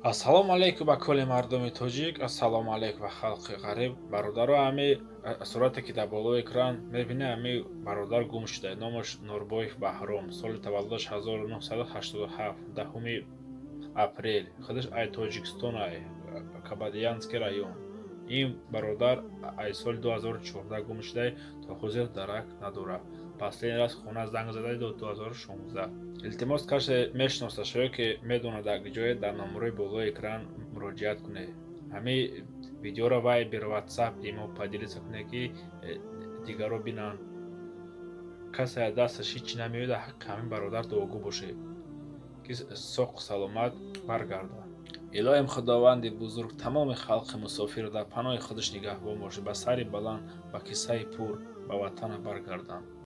Ассалому алайкум ба кулли мардуми тоҷик, ассалому алайкум ба халқи ғариб. Бародаро, ҳами сурате, ки дар болои экран мебинед, ҳами бародар гум шуда. Номаш Нурбоев Баҳром, соли таваллудаш 1987, 10-уми апрел. Худаш ай Тоҷикистон, ай Кабадиянский район. Ин бародар ай соли 2014 гум шуда, то ҳозир дарак надорад. Последний раз хона занг зада 2016. Илтимос, касе мешиносад ё ки медонад дар ҷое, дар номерои болои экран муроҷиат кунед. Ҳамин видеоро Вайбер, Ватсап, Имо поделиться кунед, ки дигарро бинанд. Касе аз дасташ ҳеҷ чӣ намеояд, ҳаққи ҳамин бародар дуогӯ бошед, ки соқу саломат баргардад. Илоҳим, Худованди бузург тамоми халқи мусофирро дар паноҳи худаш нигаҳбон бошад, ба сари баланд, ба кисаи пур ба ватана баргарданд.